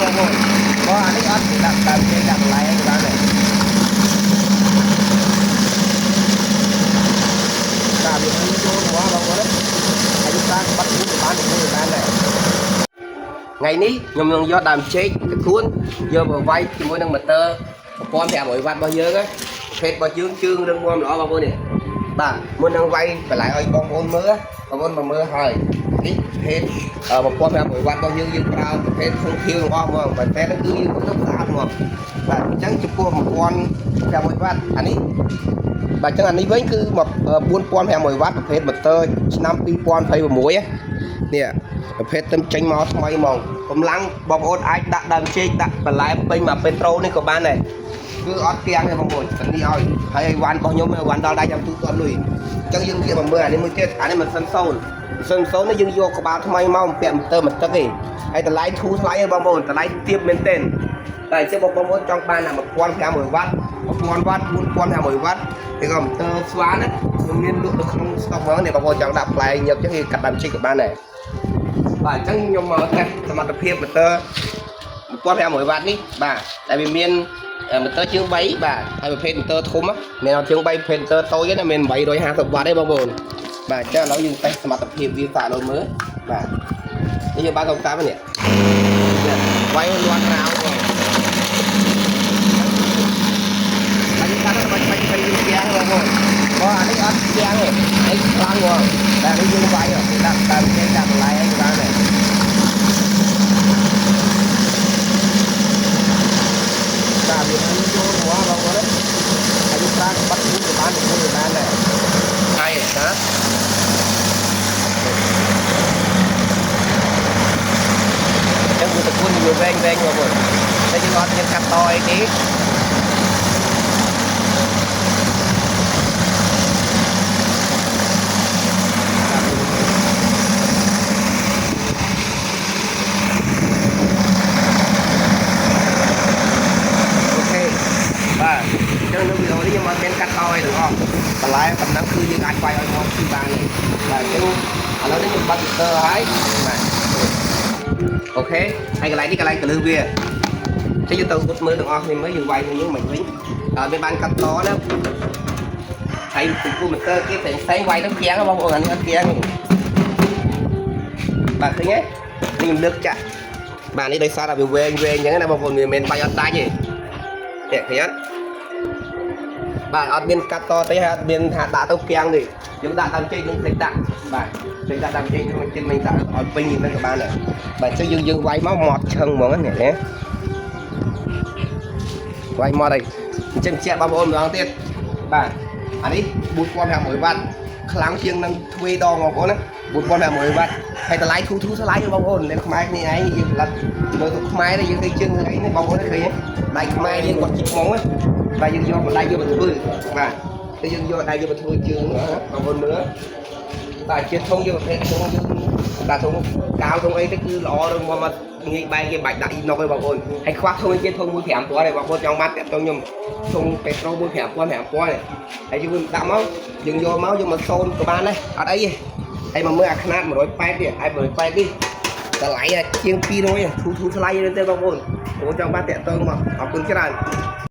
បងប្អូនបើអានេះអត់ដាក់ដើមចេកដាក់បន្លែអីក៏បានដែរបាទវាមានចូលហ្មងបងប្អូនហើយយើងប្រើបាត់មួយក៏បានមួយក៏បានដែរថ្ងៃនេះខ្ញុំនឹងយកដើមចេកកធួនយកមកវាយជាមួយនឹងម៉ូទ័រ1500វ៉ាត់របស់យើងណាប្រភេទរបស់យើងជើងរឹងមាំល្អបងប្អូននេះបាទមុននឹងវាយបន្លែឲ្យបងប្អូនមើលបងប្អូនមកមើលហើយនេះប្រភេទ1500វ៉ាត់របស់យើងយើងប្រើប្រភេទធុងខៀវទាំងអស់ហ្មងប៉ុន្តែគឺយើងទៅស្អាតហ្មងបាទអញ្ចឹងចំពោះ1500វ៉ាត់អានេះបាទអញ្ចឹងអានេះវិញគឺ4500វ៉ាត់ប្រភេទម៉ូទ័រឆ្នាំ2026នេះប្រភេទទឹមចេញមកថ្មីហ្មងកម្លាំងបងប្អូនអាចដាក់ដើមចេកដាក់បន្លែពេញមកពេត្រូនេះក៏បានដែរគឺអត់គាំងទេបងប្អូនសិននេះឲ្យហើយអីវ៉ាន់របស់ខ្ញុំអីវ៉ាន់ដល់ដៃចាំទូទាត់លុយអញ្ចឹងយើងងាកមកមើលអានេះមួយទៀតអានេះមិនសិនសូនសិនសូននេះយើងយកក្បាលថ្មីមកបំពាក់ម៉ូទ័រមួយទឹកទេហើយតម្លៃធូរថ្លៃទេបងប្អូនតម្លៃទាបមែនទែនតែអញ្ចឹងបងប្អូនចង់បានអា1500វ៉ាត់1000វ៉ាត់4500វ៉ាត់គេក៏ម៉ូទ័រស្វានណាខ្ញុំមានលក់នៅក្នុងស្តុកហ្មងនេះបងប្អូនចង់ដាក់ផ្លែញឹកអញ្ចឹងគេកាត់ដើមចេកក៏បានដែរបាទអញ្ចឹងខ្ញុំមកតេស្តសមត្ថភាពម៉ូទ័រ1500វ៉ាត់នេះបាទតែវាមានម៉ូទ័រជើង3បាទហើយប្រភេទម៉ូទ័រធំមានអត់ជើង3ប្រភេទម៉ូទ័រតូចណាមាន850វ៉ាត់ទេបងប្អូនបាទអញ្ចឹងឥឡូវយើងតេស្តសមត្ថភាពវាសាកលមើលបាទនេះយើងបើកកុំតាមនេះវាយលាន់រាវបងបាញ់កាត់បាញ់បាញ់បាញ់យើងគាំងបងប្អូនបើអានេះអត់គាំងទេនេះខ្លាំងហ្មងតែនេះយើងវាយដាក់តាមគេដាក់បន្លែអីក៏បានដែរបាទវាមានចូលហ្មងបងប្អូនហើយយើងប្រើបាត់មួយក៏បានមួយក៏បានដែរហើយណាចឹងគឺតគុណវាវែងវែងបងប្អូនតែយើងអត់មានកាត់តអីទេOK បាទអញ្ចឹងនៅវីដេអូនេះខ្ញុំអត់មានកាត់តអីទាំងអស់បន្លែប៉ុណ្ណឹងគឺយើងអាចវាយឲ្យមកស៊ីបានទេបាទអញ្ចឹងឥឡូវនេះខ្ញុំបាត់វីទ័រហើយបាទ OK ហើយកន្លែងនេះកន្លែងកលឹះវាចេះយើងទៅអ៊ុតមើលទាំងអស់គ្នាមើលយើងវាយនឹងយើងមិនវិញអត់មានបានកាត់តណាហើយពីគូម៉ូទ័រគេផ្សេងផ្សេងវាយទៅគៀងបងប្អូនអានេះអត់គៀងទេបាទឃើញទេនេះខ្ញុំលើកចាក់បាទនេះដោយសារតែវាវែងវែងអញ្ចឹងណាបងប្អូនវាមិនមែនបាច់អត់ដាច់ទេនេះឃើញអត់បាទអត់មានកាត់តទេហើយអត់មានថាដាក់ទៅគៀងទេយើងដាក់តាមចេកយើងភ្លេចដាក់បាទភ្លេចដាក់តាមចេកយើងជិះមិនដាក់ឲ្យពេញហ្នឹងក៏បានដែរបាទអញ្ចឹងយើងយើងវាយមកមាត់ឈឹងហ្មងណានេះវាយមាត់ហើយអញ្ចឹងជាក់បងប្អូនម្ដងទៀតបាទអានេះ4500វ៉ាត់ខ្លាំងជាងនឹងទ្វេដងបងប្អូនណា4500វ៉ាត់ហើយតម្លៃធូរធូរថ្លៃបងប្អូននៅខ្មែរគ្នាឯងយើងផលិតនៅស្រុកខ្មែរនេះយើងឃើញជើងអីនេះបងប្អូនឃើញទេដៃខ្មែរយើងគាត់ជីកហ្មងណាបាទយើងយកបន្លែយកមកធ្វើបាទគឺយើងយកដៃយកមកធ្វើជើងបងប្អូនមើលបាទជាធុងយើងប្រភេទធុងយើងបាទធុងកាវធុងអីទៅគឺល្អរឹងមាំមកងាយបែកគេបាច់ដាក់អ៊ីណុកឯងបងប្អូនហើយខ្វះធុងគេធុងមួយ5000ឯងបងប្អូនចង់បាត់តាក់ទងខ្ញុំធុងពេត្រូមួយ5000 5000ហើយយើងដាក់មកយើងយកមកយកមកសូនក៏បានដែរអត់អីទេហើយមកមើលអាខ្នាត180នេះហើយ180នេះតម្លៃជាង200ធូរធូរថ្លៃទេបងប្អូនបងប្អូនចង់បានតាក់ទងមកអរគុណច្រើន។